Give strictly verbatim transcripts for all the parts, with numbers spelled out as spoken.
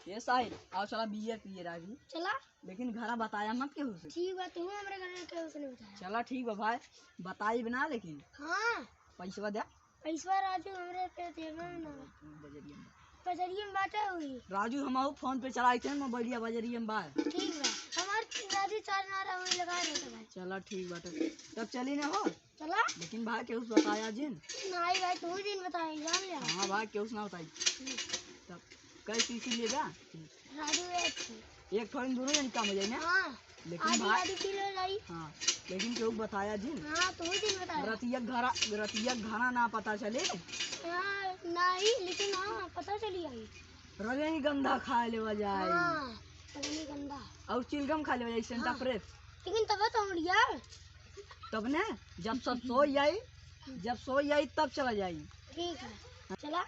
ए साहिल, आओ चला बियर पिए राजू। चला। लेकिन घरा बताया मत केहू से। ठीक बा, तू हमरे घरे केहू से नहीं बताया। चला ठीक बा भाई, बताइब ना लेकिन। हाँ। पैसवा दे। पैसवा राजू हमरे पे देबे ना। बजरिया में। बजरिया में बाटे हुई। राजू हम आऊ फोन पे चलाई थे, मोबाइलिया बजरिया में बा। ठीक बा, हमार राजू चार नारा हुई लगा रहे थे भाई। चला ठीक बाटे, तब चली ना हो। चला। लेकिन भाई केहू से बताया जिन। नहीं भाई, तू जिन बताई, जान ले। हाँ भाई, केहू से ना बताई। हम्म। तब कै शीशी लेबा? राजू एक। एक ठो में दोनों जन काम हो जाई ना? हाँ। लेकिन आधी भाई आधी किलो जाई। हाँ, लेकिन केहू बताया जिन। हाँ, तू जिन बताया। रतिया घरा, रतिया घरा ना पता चले। हाँ, नहीं, लेकिन हाँ, पता चली आई। रजनीगंधा खा लेवा जाई। हाँ, रजनीगंधा। और चिलगम खा लेवा जाई, सेंटा हाँ। फ्रेश। लेकिन तब तो उड़िया। तब ने, जब सब सोई जाई, जब सोई जाई तब चला जाई। ठीक है, चला।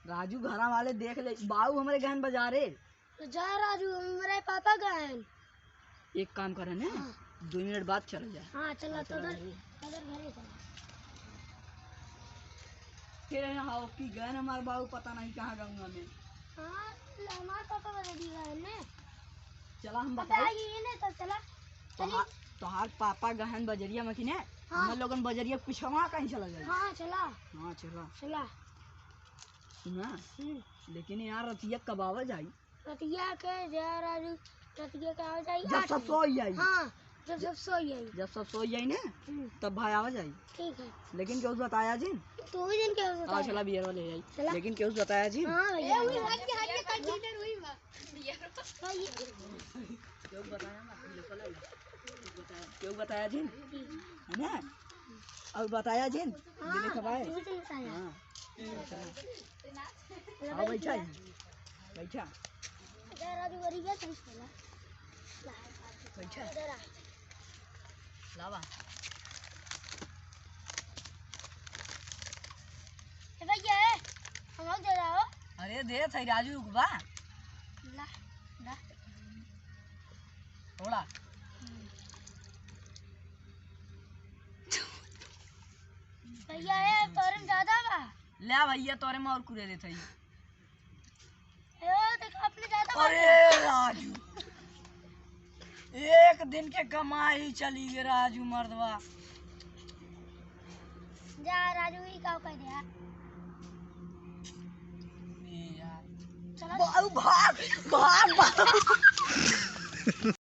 राजू घरा वाले देख ले, बाऊ हमरे गहन बजारे। तो जा राजू, हमरे पापा गहन। एक काम करे ने, हाँ। दो मिनट बाद चला जाए। हाँ, चला, हाँ, तो चला उधर, जाए। उधर घरे चला। फिर यहाँ हो कि गए हमार बाबू पता नहीं कहाँ गंगा में। हाँ, हमार पापा बता दी गए ने। चला हम पता बताई। है ये ने तो चला। चली। तोहार, तोहार पापा गहन बजरिया में कि ने? हाँ। हम लोगन बजरिया पिछवा कहीं चला जाए। हाँ, चला। हाँ, चला। चला। सुना? हम्म। लेकिन यार रतिया कब आवा जाई? रतिया के जा राजू, रतिया के आवा जाई जब आठ सब बजे। सोई जाई। हाँ, जब सब सोई जाई। जब सब सोई जाई ने, हम्म। तब भाई आवा जाई। ठीक है। लेकिन केहू से बताया जिन? तू ही जिन केहू से हाँ, बताया। चला बियर वाले आई। चला। लेकिन केहू से बताया जिन? हाँ, भैया। ए, वही भाग के, भाग के, भाग के। हाँ, ये केहू बताया मत, बिल्कुल नहीं। केहू बताया जिन? ठीक है। है ना? और बताया जिन? हाँ, ये देखो भाई। तू ही जिन बताया। हाँ। चला। हाँ, बैठा है। बैठा। इधर आ, तू गरीब है, सही से ला। बैठा। इधर आ। लावा। ए भैया, ए, हम लोग दे जाओ। अरे दे, सही राजू रुकबा। ला, ला। थोड़ा। भैया, ए, तोरे में ज्यादा बा। ले भैया, तोरे में और कुरे देत हई। ए, देखो, अपने ज्यादा बात है। अरे राजू, एक दिन के कमाई चली गई राजू मर्दवा। जा राजू, ई का कह दिया? ए यार। चलो। भाग, भाग, भाग, भाग।